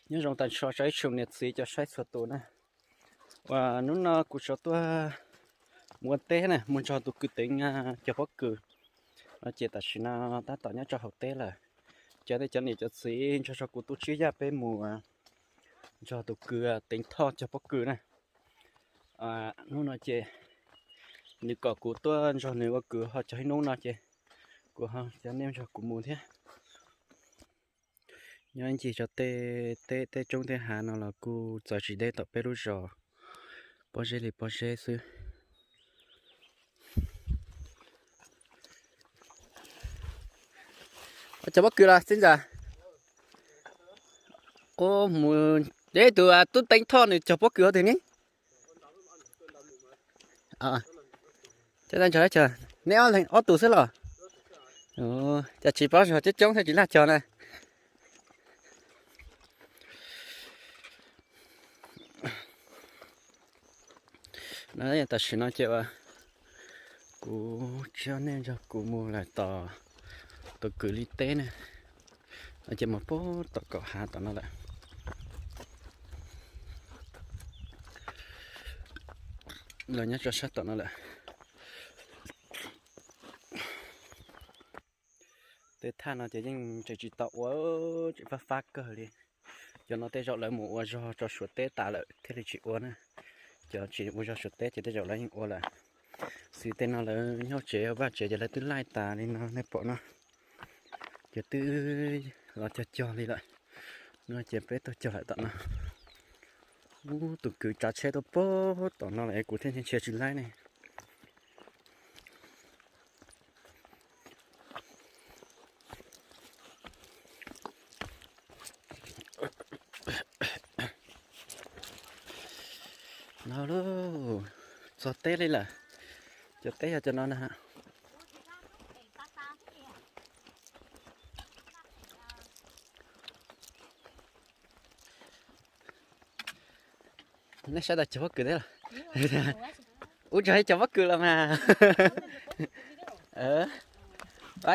Nyob zoo tag nrho rau ib tsoom niam txiv cov saib txhua tus na. Uas hnub no kuv tso tuaj mus ua teb na, mus nrog tus kwv teev cog pob kws no ces tam sim no tab tom nyob rau hauv teb lawm. Cov tej cov niam cov txiv nrog rau kuv tu tsib yaj peb mus nrog tus kwv teev thoj cog pob kws na. Hnub no ces nws kom kuv tuaj nrog nws ua kwv ho cog ib hnub no ces kuv ho coj nej nrog kuv mus thiab. Nyob ncig rau tej teb tej roob tej hav no los kuj txawv tsis deb tom peb lub zos, pob zeb li pob zeb xwb. Cog pob kws los txiv ntxawm? Mus, tus tub teev thoj nws cog pob kws hauv twg ne? Cog tag nrho, neb ob leeg ob tug xwb los? Cas tsis paub zog coob coob thiaj tsis laj cog na. Tam sim no ces kuv coj nej nrog kuv mus lawm tom tus kwv li teb na. Ces mus puag tom kaum hav tom no lawm. Los nyob rau sab tom no lawm. Tej thaj no ces yeej tseem tsis tau ua, tseem fab fab kawg li. Cov no tej zaum lawv mus ua zog rau Suav teb tas lawm thiaj li tsis ua na. Cov tsis ua zog Suav teb ces tej zaum lawv yeej ua lawm. Xws tej no lawv nyob tsev vaj tsev ces lawv twb laij tas li no nej pom no. Ces twb los cog cog li lawm. No ces peb tuaj cog lawm tom no. Ub, tus kwv tsav tsheb tuaj puag tom no lawm kuv thiaj ntshia tsis laib ne. No lauj, txog teb li lawm. Cov teb yog cov no na. Nej saib tas cog pob kws thiab los? Ub, tseem cog pob kws los mas.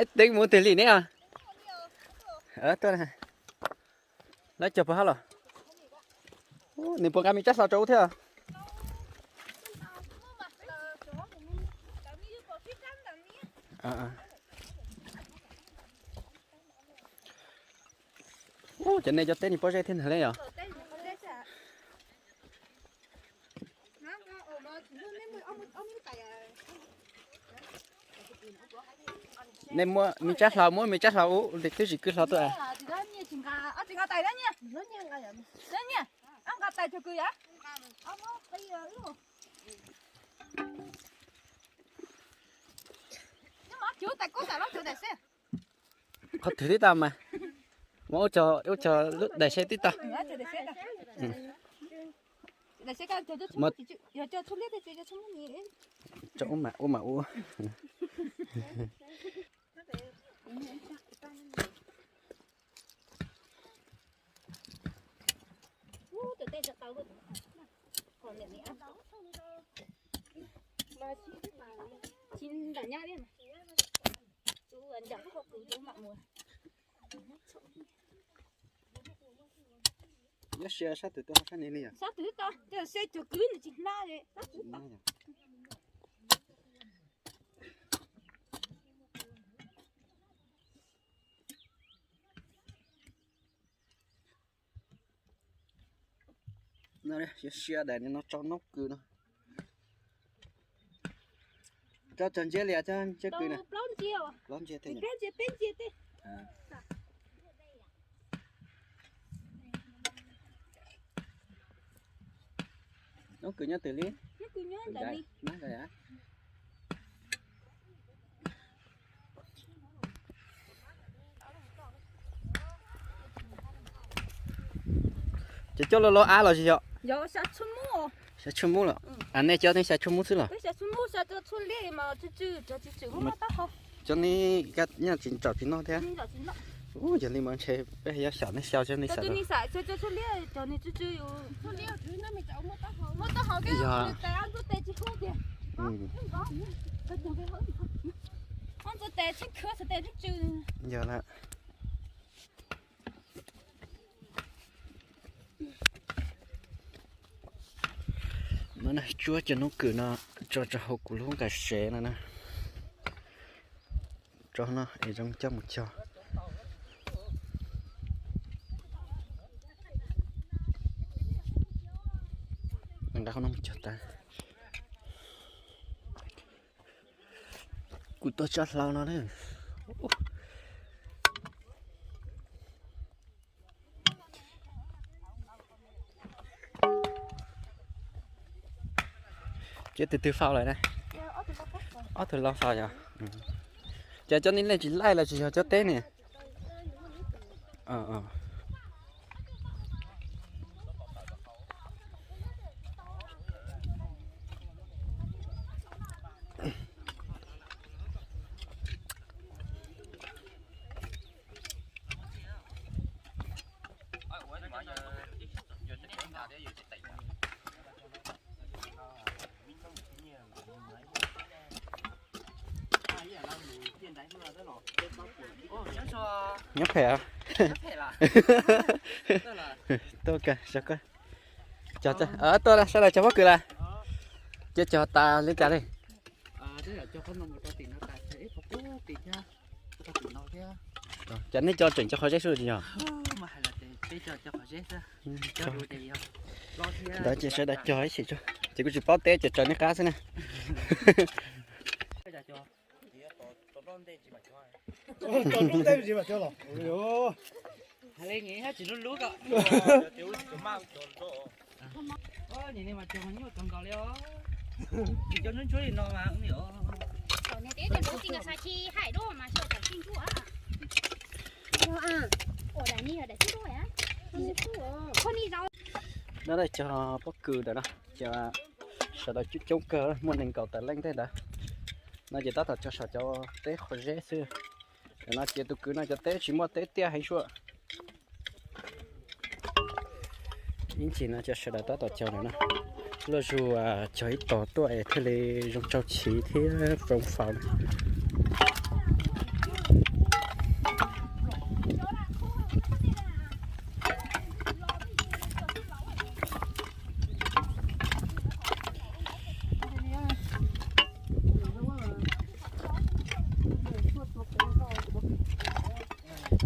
Ib teev mus twg li neb os? Tuaj, lawv cog puas hab los? Nws puas nqa me tsab hlau rau ub thiab? Ub, cov nej cov teb ni pob zeb thiab ntag le yog. Nej muab me tsab hlau, muab me tsab hlau ub, twb tsis kwv hlau tuaj. Qhov twg tib tau mas, muab ua cog lub daim seb tib tau. Ua mas ua. Nyob sia sab twg tuaj sab ni li yog? Sab twg tau, seb cog kwv nws tsis hnab li, sab twg tau. Sia sia daim no tso noob kws no. Cov cog ntsia li cov ntsia kws na. Plaub ntsia, peb ntsia, peb ntsia tej. Noob kws nyob twg li? Ces coj los los av los tsis yog? Xya tshuaj mub los? Nej cov nej xya tshuaj mub xwb los? Cov nej nyaj tsis tsaum tsis noj thiab? Ub, yog li mas ntshe peb yuav xyaum nej xyaum cov nej xav. Yog. Yog lawm. Tsuab cov noob kws no tso rau hauv kuv lub nqa sev no na. Tso no es zoo coj mus cog. Nqa qhov no mus cog tas. Kuv tuaj tso hlau no na. Ces tus twg faus lawm na? Ob tug laus faus yog. Ces cov nej leej tsis laij los tsis yog cov teb ne? Nyob phem. Tuaj, sawv daws cog pob kws lawm. Ces cog tas li cas li? Ces nej cog tseem cog qhov zeb xwb tsis yog? Ntawd ces sawv daws cog ib chim tso, ces kuv tsis paub teb ces raws nej qab xwb na. No cog pob kws ntawm no, ces sawv daws coob coob kawg, muaj nees nkaum tawm leej tej ntawd. No ces tab tom cog saum cov teb qhov zeb xwb. Ntawm no ces tus kwv no cov teb tsis muaj teb tiaj heev suab. Ib ntsis no cov sawv daws tab tom cog ntawm no, luaj zus cog ib tog tuaj es thiaj li zoo tsau chiv thiab zoo faus na.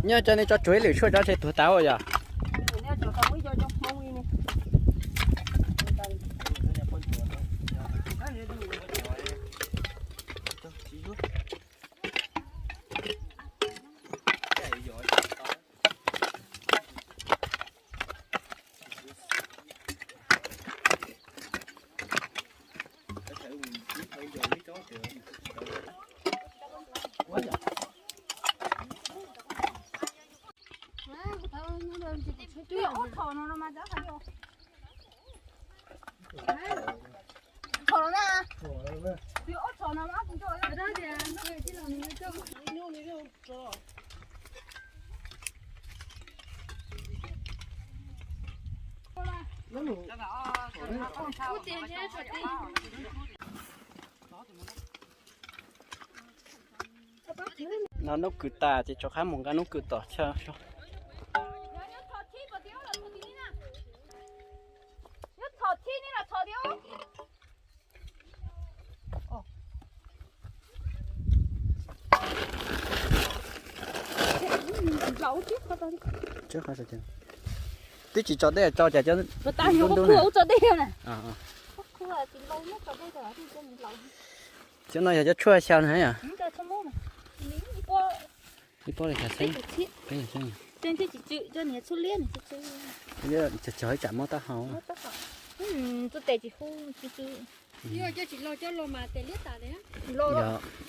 Nyob cov nej tso tsuag ib lwm tshuaj tso tseg tuag tas yog. No noob kws tas ces rov qab mus nqa noob kws tom chaw. Twb tsis tso dej tso cas cov ntub ntub na. Cov no yog cov tshuaj xyaw na yom? Ib pob li xya xeeb. Cog cog ib tsam mob taub hau. Yog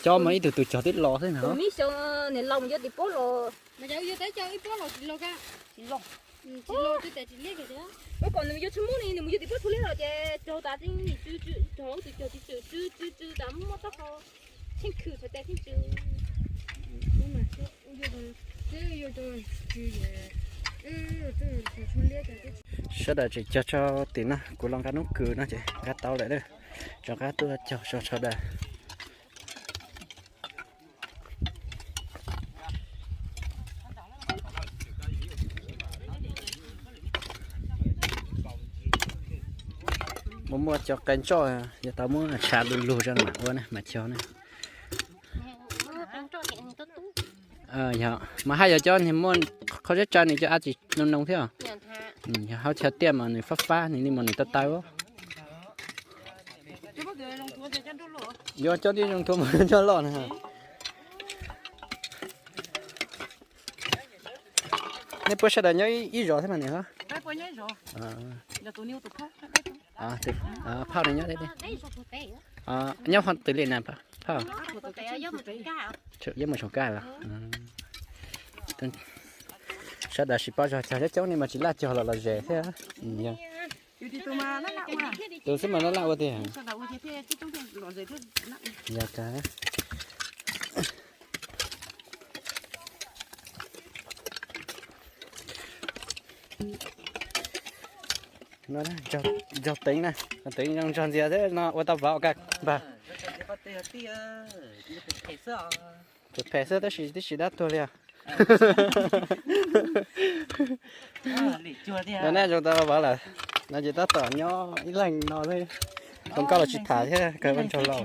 cov mas ib tug tug cog twb los xwb na. Ib pob los. Ib pob los tsis los. Ib pob los tsis los. Ib pob nws yuav tsis muab li, nws mus yuav tim pob txhua liab los ces cog tas txij nim tsw tsw, cog tus cog tsis tsw tsw tsw tsw tas muab taub hau tsheej khw txhais tes tsheej tsw. Sawv daws tseem cog tso tim no, kuv los nqa noob kws no ces nqa tau lawm na. Rov qab tuaj cog tso sawv daws. Muaj muaj cov qe ntsoj, yog tau muab tshav du lug zoo mam ua ne, mam cog ne. Yog mas haj yog cov niag muaj qhov zeb tsa nws cov av tsis noo noo thiab. Yog hauv chaw tiaj mas nws fab fab, nws li mas nws tawv tawv. Yuav cov tib zoo tuaj mus coj loj na. Nej puab sawv daws nyob ib zos thiab mas niam? Phauj nws nyob, nyob twg li na phauj? Yuav mus Soos Kaj los? Sawv daws tsis paub zog, cog coob coob li mas tsis laj cog los los zes thiab. Tus xwb mas laj laj ua tiag. Yog tas. Nrog teev na, teev zoo nrog ntxias thiab no ua tau vauv ka npag. Tsuas phem xwb tab sis tib si dab tuag li os. No nej zoo tau vauv lawm, no ces tab tom nyob ib leeg no xwb. Zoo nkauj los tsis tham thiab, kawg ua nraug laus.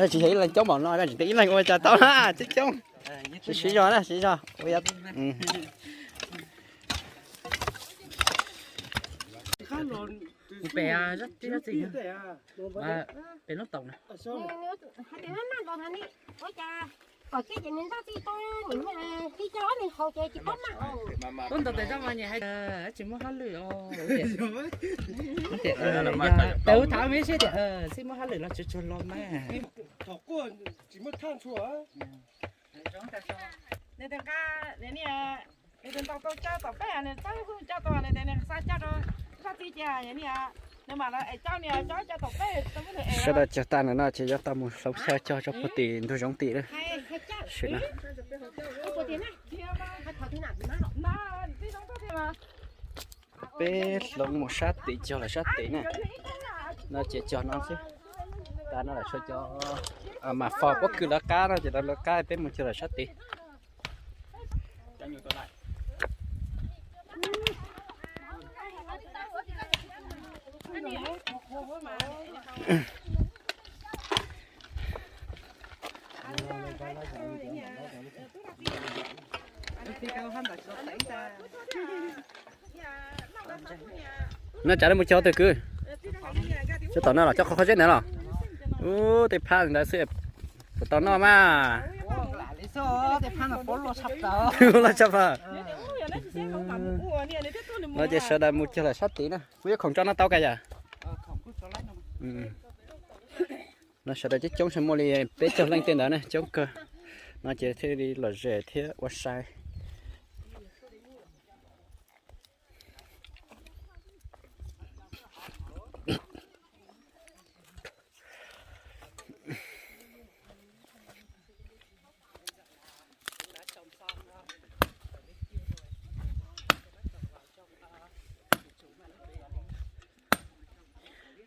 Tsis yog ib leeg coob npaum no, tsis tias ib leeg ua cas tau na, coob coob. Siv zog na, siv zog. Pem, pem lub taum na. Tuab ntau tes zaj mas nyem hais tsis muaj hauj lwm os. Tes hu thov me seb tias xij muaj hauj lwm los tsuag tsuag los mas. Nws tus nqa, nws tus ntau tau coj tom peb, nws txawb hu coj tau, nws tias nws xav coj rau zaj txiv ces nws mam los es coj, nws coj coj tom peb. Sawv daws cog tag ntawm no ces yuav tau mus hloov xyaw cog rau puag tim ntug zoov tim lawm. Sim na. Peb hloov mus sab tid, cog lawm sab tid na. No ces cog no xwb. Tas no lawm tshuav cov mas fo pob kws lawv qab no ces lawv qab, peb mus cog lawm sab tid. No tsam no mus cog twg kwv? Cog tom no los cog qhov qhov zeb ntawd los? Ub, tej phab ntawd xwb puas tau noj mas. Loj tshaj plaws. No ces sawv daws mus cog lawm sab tid na. Kuv yuav khoom tso no tau ka yam? No sawv daws coob coob, muaj li peb caug leej tej ntawd na, coob kawg. No ces thiaj li lom zem thiab ua sai.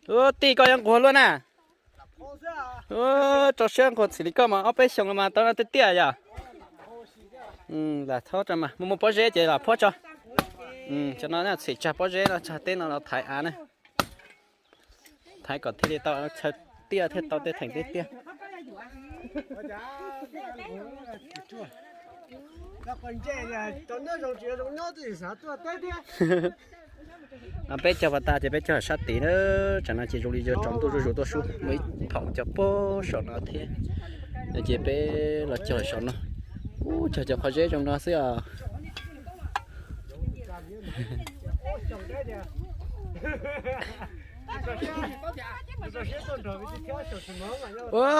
Ub, tij koj yuav nquag luaj na. Rau siab nquag txhim li koj mas ob peb xyoos los mas tau no tiag tiag yom. Lam thab tso mas, muaj muaj pob zeb ces lam phuab tso. Cov no txhim tsag pob zeb no, tsag teb no los thaiv av na. Thaiv kom thiaj li tau chaw tiaj thiaj tau tej theem tiaj tiaj. No peb cog pas tas ces peb cog sab tid na. Tsam no ces zoo li yuav tsaus ntuj zuj zus tuaj sub, muaj ib phaum cog puag saum no thiab. No ces peb los cog saum no. Ub, cog cov qhov zeb zoo no xwb os. Ua,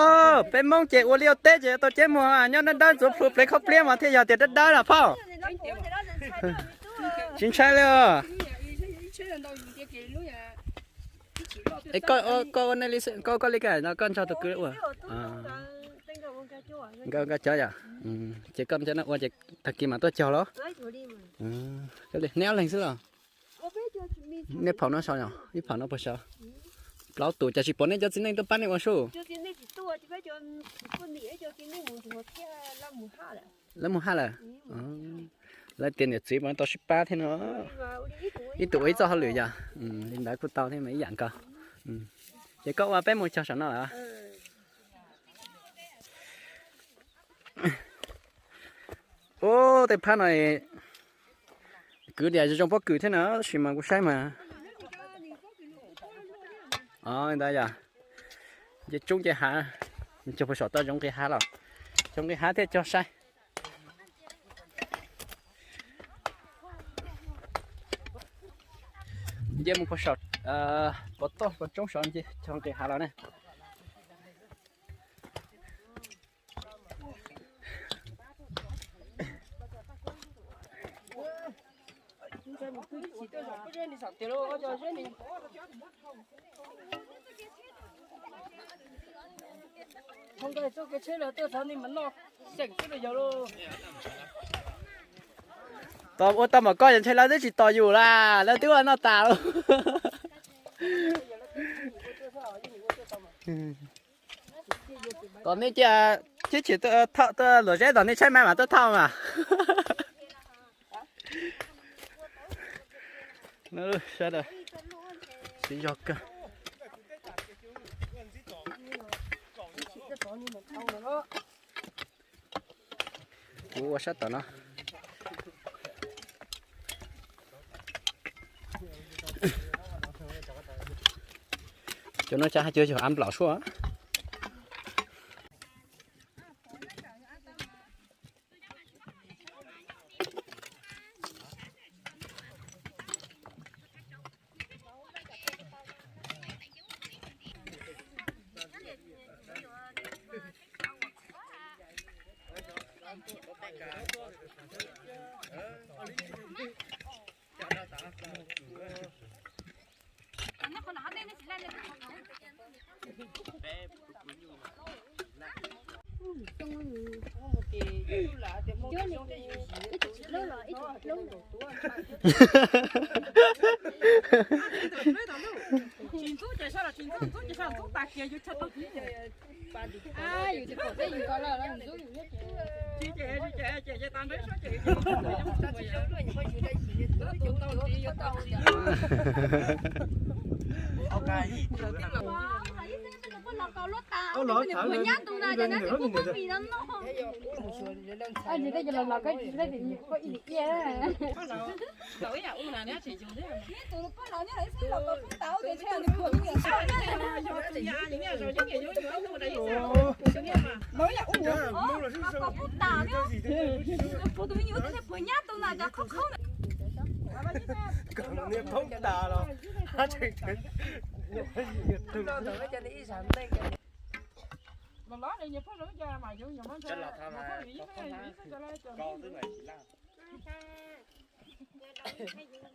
peb Hmoob ces ua liaj ua teb ces yuav tau ceeb muag nyob dawb dawb ntxuav plhu plev khaub pliab mas thiaj yog tias dawb dawb los phauj. Tsis ntshai li os. Koj ua nej li, koj ua koj li ka no koj nrog tus kwv ua. Nkawd nkawd cov yom. Ces koj cov no ua ces tag kis mam tuaj cog los? Neb ob leeg xwb los? Nej phaum no saud, ib phaum no puas saud? Plaub tus, cas tsis pom nej cov txiv neej tuaj pab nej ua sub? Lawv mus haj lawm. Lawv tias niam txiv mas tau sib pab thiab no. Ib tug ua ib txoj hauj lwm yom. Li ntawd kuj tau thiab mas ib yam nkaus. Ces koj ua peb mus cog saum no lawm. Ub, tej phab no kwv diam zoo pob kws thiab no, tab sis mas kuv saib mas. Ntawd yog nce roob nce hav, cog puag saum toj zoov nqis hav los, cog nqis hav thiaj cog sai. Nce mus puag saum, puag toj puag roob saud nce cog nqis hav los ne. Tos ua tau mam koj yog ntshe lawv twb tsis tos yus las, lawv twb ua noj tas lawm. Tom nej cia, tib tsis tuaj luam zeb tom nej tshaib maj mas tuaj thauj mas. Sawv daws siv zog kawg. Kuv ua sab tom no. Cov no cas hais tias yog av nplaum suab.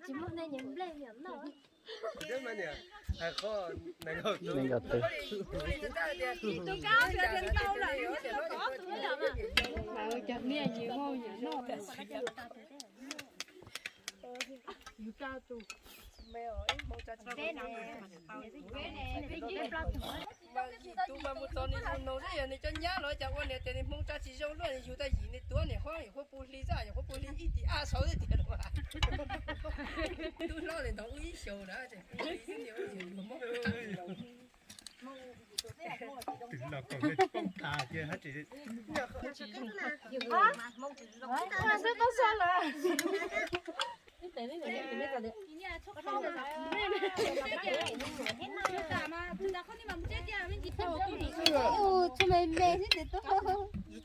Tsis muaj neeg nplej niam no. Nees nkaum twg. Cov niag yus muaj yus noj. Yus tsa tus me os, ib hmoob tsa tsis zoo. Tus mas mus txog nws tus noog xwb, yog nws cov nyab los cas ua niam tias nws hmoob tsa tsis zoo luaj, nws yug tag yim nws tuav niam hlob, niam hlob pub hli xwb, niam hlob pub hli ib tis ab saud xwb tiag los. Tub hlob nws ntog ub ib xyoos na, tseem pub hli xwb, niam ua yus luag hmoob. Twb los kom nej poob tas kiag hab tsis.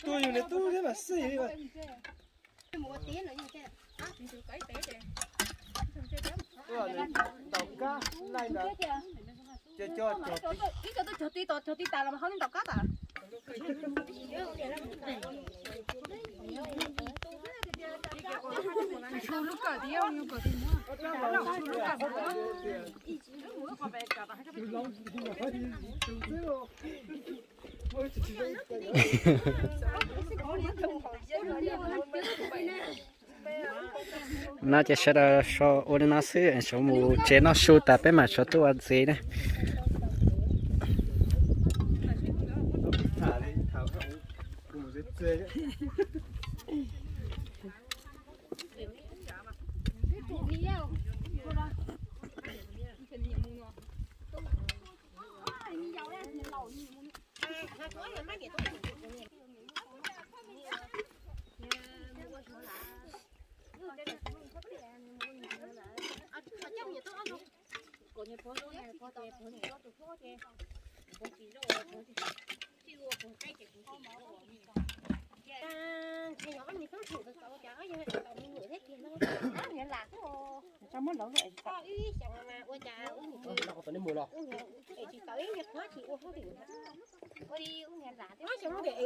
Tuaj yug niag tub thiab mas xij li. Ntaus kab laij ntawd. Cog cog cog. Ib co tuaj cog ti, cog ti tas los ho ntaus kab tas. No ces sawv daws so ua li no xwb, sawv mus tsev noj su tas peb mam sawv tuaj ua ntxiv na. Ob xyoo es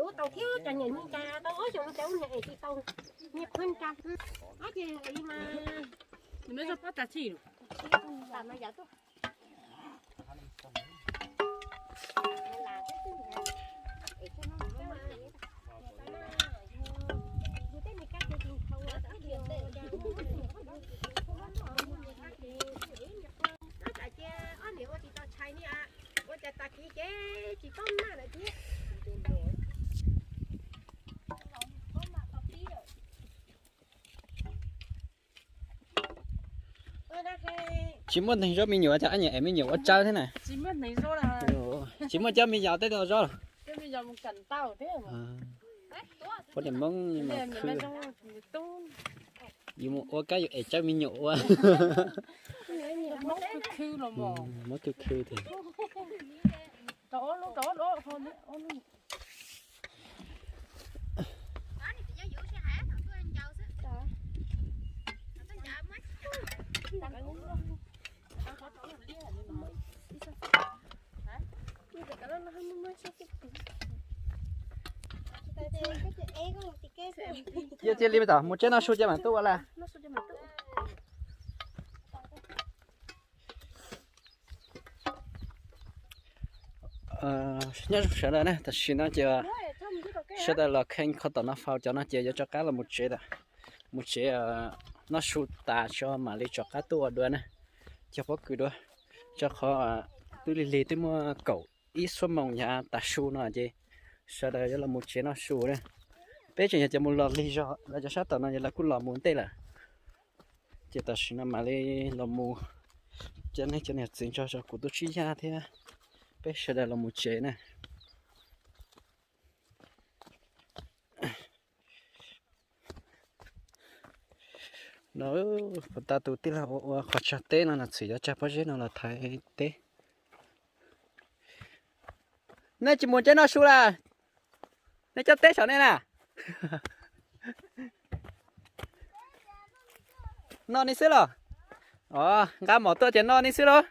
ua tau thiab, cas niam niag cas tau ob xyoo cas ua niam es tsis tau niag qhov cas. Ob ces li mas nws me zog pob tas txhij. Ob niam ua tsis tau tshais li, ua cas tag kis ces tsis paub naj lawm thiab. Tsis muaj neeg zaub me nyuam, cov ab niam es me nyuam ua tsawb thiab na. Tsis muaj cov me yau tej zaub los. Poj niam Hmoob mas khwv. Yus mus ua kab yus es tsawb me nyuam ua. Muab khwv khwv tiag. Yog cia li tod mus tseb noj su ces mam tuaj ua lawm. Nyob zoo sawv daws na, tam sim no ces sawv daws los kheej qhov tom no faus, cov no ces yuav rov qab los mus tsev lawm. Mus tsev noj su tas tso mam li rov qab tuaj ua dua na. Cog pob kws dua, rau qhov twb lig lig twb muaj kaum ib xuab moos yav tav su no ces sawv daws yuav los mus tsev noj su na. Peb tseem yog cov mus los lig zog, lawv cov sab tom no ces lawv kuj los mus ntej lawm. Ces tam sim no mam li los mus, cov neeg cov niam txiv nrog rau kuv tus tsib yaj thiab peb sawv daws los mus tsev na. No puas tas tus tij laug ua ua qhov tsag teb no los txwm yuav tsag pob zeb no los thaiv teb. Nej tsis mus ntseb noj su lawm? Nej coj teb saum nej na. Noj nej xwb los? Os, nqa mom tuaj ces noj nej xwb los?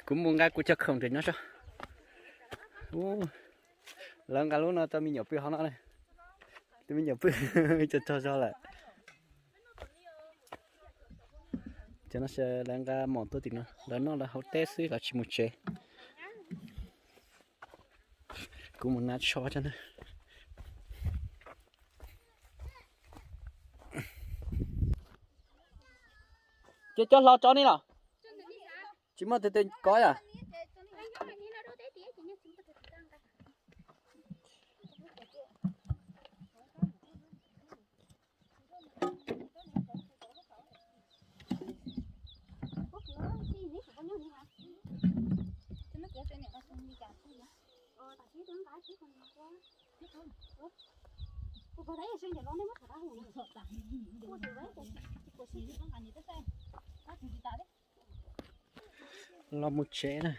Kuv mus nqa kuv cov khoom nres nyob tso. Lawv nqa lub no rau me nyuam pw hauv no. Tus me nyuam pw cov tsaug zog lawm. Cov no lawv nqa mom tuaj tim no, lawv noj lawv haus teb xwb, lawv tsis mus tsev. Kuv mus na tsho tso na. Ces cov hlo tso ni los? Tsis muaj tus twg kov yom? Los mus tsev na.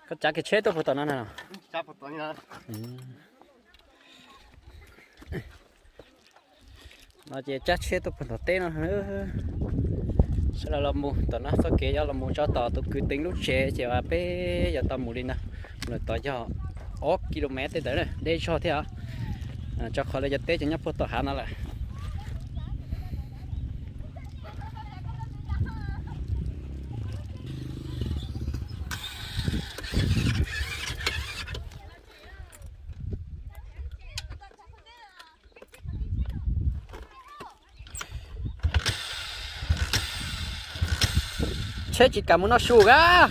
Koj tsav kiag tsheb tuaj puag tom no na. No ces tsab tsheb tuaj puag tom teb no. Sawv daws los mus tom no txoj kev yuav los mus rau tom tus kwv Teev lub tsev ces peb yuav tau mus li no. Lawm tod yog ob ki lo mev tej ntawd deb zog thiab os. Rau qhov lawv cov teb ces nyob puag tom hav no lawm. Tsheb tsis kam mus noj su a.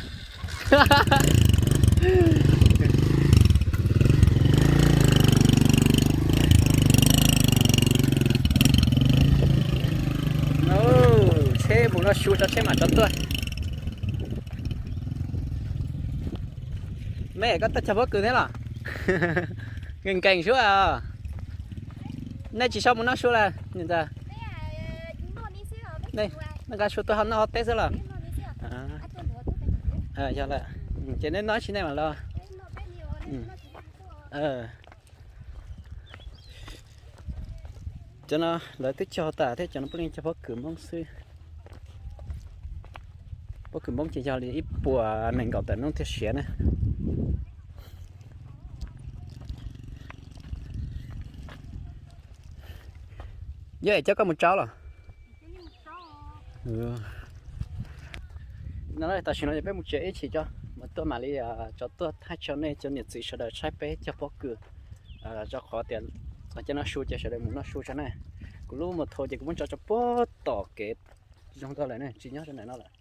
Tsheb mus noj su tso tsheb mam tso tuaj. Me koj tuaj cog pob kws thiab los? Nkees nkees suab os. Nej tsis sau mus noj su lawm ntag? Nej nqa su tuaj ho noj ho teb xwb los? Yog lawm, ces nej noj tsis nej mam los. Cov no lawv twb cog tas thiab, cov no puav leej cog pob kws Hmoob xwb. Pob kws Hmoob ces yog li ib puas nees nkaum tawm hnub thiaj siav na. Yog es coj koj mus tsau los? No tam sim no ces peb mus tsev ib chim tso, mus tuaj mam li tso tuaj thaij tso nej cov niam txiv sawv daws saib peb cog pob kws, rau qhov tias cov no su ces sawv daws mus noj su tso na. Kuv lub mus thaum ces kuv muab tso tso puag tom kev zoo nkauj lawm ne, tsis nyob rau ntawm no lawm.